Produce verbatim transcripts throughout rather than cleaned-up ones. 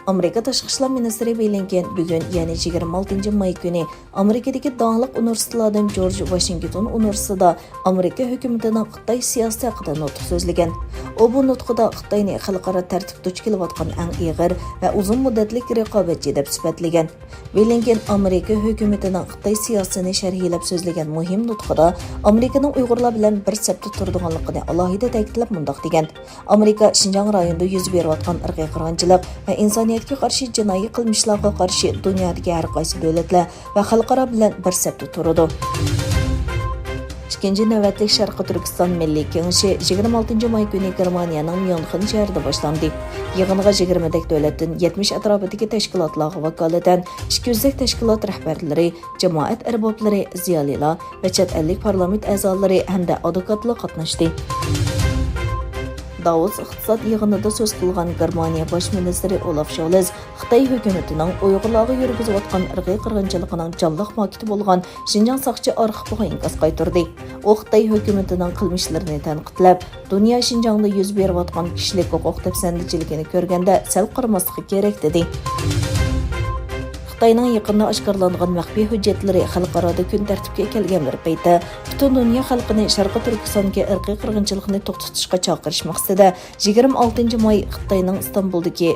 ئامېرىكا تاشقى ئىشلار مىنىستىرى بلىنكېن بۈگۈن، يەنى يىگىرمە ئالتىنچى ماي كۈنى، ئامېرىكىدىكى داڭلىق ئۇنىۋېرسىتېتلاردىن جورج ۋاشىنگتون ئۇنىۋېرسىتېتىدا ئامېرىكا ھۆكۈمىتىنىڭ خىتاي سىياسىتى ھەققىدە نۇتۇق سۆزلىگەن. ئۇ بۇ نۇتقىدا خىتاينى خەلقئارا تەرتىپتە دۇچ كېلىۋاتقان ئەڭ ئېغىر ۋە ئۇزۇن مۇددەتلىك رىقابەتچى دەپ سۈپەتلىگەن. بلىنكېن ئامېرىكا ھۆكۈمىتىنىڭ خىتاي سىياسىتىنى شەرھلەپ سۆزلىگەن مۇھىم نۇتقىدا ئامېرىكىنىڭ ئۇيغۇرلار بىلەن بىر سەپتە تۇرىدىغانلىقىنى ئالاھىدە تەكىتلەپ مۇنداق دېگەن: ئامېرىكا شىنجاڭ رايونىدا يۈز بېرىۋاتقان ئىرقىي قىرغىنچىلىق ۋە ئىنسانىيەتكە قارشى جىنايى قىلمىشلارغا قارشى دۇنيادىكى ھەر قايسى دۆلەتلەر ۋە خەلقئارا بىلەن بىر سەپتە تۇرىدۇ. ئىككىنچى نۆۋەتلىك شەرقىي تۈركىستان مىللىي كېڭىشى يىگىرمە ئالتىنچى ماي كۈنى گېرمانىيەنىڭ ميۇنخېن شەھىرىدە باشلاندى. يىغىنغا يىگىرمە دەك دۆلەتتىن يەتمىش ئەتراپىدىكى تەشكىلاتلارغا ۋاكالىتەن ئىككى يۈز دەك تەشكىلات رەھبەرلىرى، جامائەت ئەربابلىرى، زىيالىيلار ۋە چەت ئەللىك پارلامېنت ئەزالىرى ھەمدە ئادۋوكاتلار قاتناشتى. داۋوس ئىقتىساد يىغىنىدا سۆز قىلغان گېرمانىيە باش مىنىستىرى ئولاف شولز خىتاي ھۆكۈمىتىنىڭ ئۇيغۇرلارغا يۈرگۈزۈۋاتقان ئىرقىي قىرغىنچىلىقىنىڭ جانلىق ماكىتى بولغان شىنجاڭ ساقچى ئارخىپىغا ئىنكاس قايتۇردى. ئۇ خىتاي ھۆكۈمىتىنىڭ قىلمىشلىرىنى تەنقىدلەپ، دۇنيا شىنجاڭدا يۈز بېرىۋاتقان كىشىلىك ھوقۇق دەپسەندىچىلىكىنى كۆرگەندە سەل قارىماسلىقى كېرەك، دېدى. خىتاينىڭ يېقىندا ئاشكارىلانغان مەخپىي ھۆججەتلىرى خەلقئارادا كۈن تەرتىپكە كەلگەن بىر پەيتتە، پۈتۈن دۇنيا خەلقىنى شەرقىي تۈركىستاندىكى ئىرقىي قىرغىنچىلىقنى توختىتىشقا چاقىرىش مەقسىتىدە، يىگىرمە ئالتىنچى ماي خىتاينىڭ ئىستانبۇلدىكى،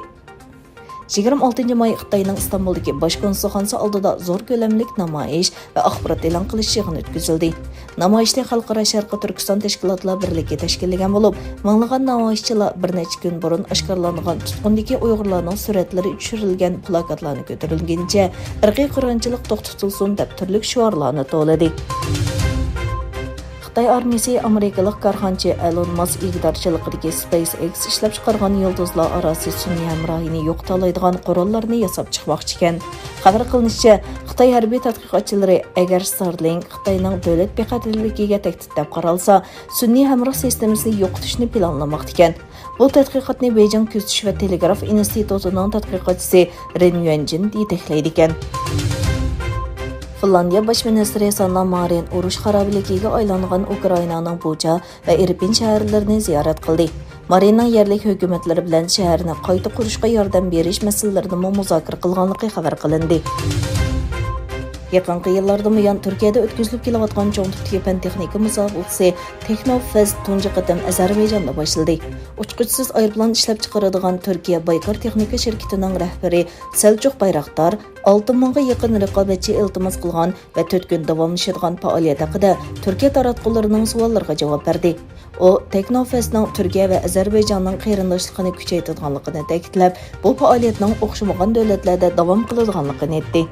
يىگىرمە ئالتىنچى ماي خىتاينىڭ ئىستانبۇلدىكى باش كونسۇلخانىسى ئالدىدا زور كۆلەملىك نامايىش ۋە ئاخبارات ئېلان قىلىش يىغىنى ئۆتكۈزۈلدى. نامايىشنى خەلقئارا شەرقىي تۈركىستان تەشكىلاتلار بىرلىكى تەشكىللىگەن بولۇپ، مىڭلىغان نامايىشچىلار بىر نەچچە كۈن بۇرۇن ئاشكارىلانغان تۇتقۇندىكى ئۇيغۇرلارنىڭ سۈرەتلىرى چۈشۈرۈلگەن پلاكاتلارنى كۆتۈرۈلگىنىچە «ئىرقىي قىرغىنچىلىق توختىتىلسۇن» دەپ تۈرلۈك شوئارلارنى توۋلىدى. خىتاي ئارمىيىسى ئامېرىكىلىق كارخانىچى ئەلون ماسك ئىگىدارچىلىقىدىكى سپەيس ئېكس ئىشلەپچىقارغان يۇلتۇزلار ئاراسى سۈنئىي ھەمراھىنى يوقىتالايدىغان قوراللارنى ياساپ چىقماقچىكەن. خەۋەر قىلىنىشىچە، خىتاي ھەربىي تەتقىقاتچىلىرى ئەگەر ستارلىنك خىتاينىڭ دۆلەت بىخەتەرلىكىگە تەھدىت دەپ قارالسا، سۈنئىي ھەمراھ سىستېمىسىنى يوقىتىشنى پىلانلىماقتىكەن. بۇ تەتقىقاتنى بېيجىڭ كۆزىتىش ۋە تېلېگراف ئىنستىتۇتىنىڭ تەتقىقاتچىسى رېن يۈەنجىن يېتەكلەيدىكەن. فىنلاندىيە باش مىنىستىرى ساننا مارىن ئۇرۇش خارابىلىكىگە ئايلانغان ئۇكرائىنانىڭ بۇچا ۋە ئىرپىن شەھەرلىرىنى زىيارەت قىلدى. مارىننىڭ يەرلىك ھۆكۈمەتلىرى بىلەن شەھەرنى قايتا قۇرۇشقا ياردەم بېرىش مەسىلىلىرىنىمۇ مۇزاكىرە قىلغانلىقى خەۋەر قىلىندى. يېقىنقى يىللاردىن بۇيان تۈركىيەدە ئۆتكۈزۈلۈپ كېلىۋاتقان چوڭ تىپتىكى پەن-تېخنىكا مۇسابىقىسى تېخنوفېست تۇنجى قېتىم ئەزەربەيجاندا باشلىدى. ئۇچقۇچىسىز ئايروپىلان ئىشلەپچىقىرىدىغان تۈركىيە بايكار تېخنىكا شىركىتىنىڭ رەھبىرى سەلچۇق بايراقدار ئالتە مىڭغا يېقىن رىقابەتچى ئىلتىماس قىلغان ۋە تۆت كۈن داۋاملىشىدىغان پائالىيەت ھەققىدە تۈركىيە تاراتقۇلىرىنىڭ سوئاللىرىغا جاۋاب بەردى. ئۇ تېخنوفېستنىڭ تۈركىيە ۋە ئەزەربەيجاننىڭ قېرىنداشلىقىنى كۈچەيتىدىغانلىقىنى تەكىتلەپ، بۇ پائالىيەتنىڭ ئوخشىمىغان دۆلەتلەردە داۋام قىلىدىغانلىقىنى ئېيتتى.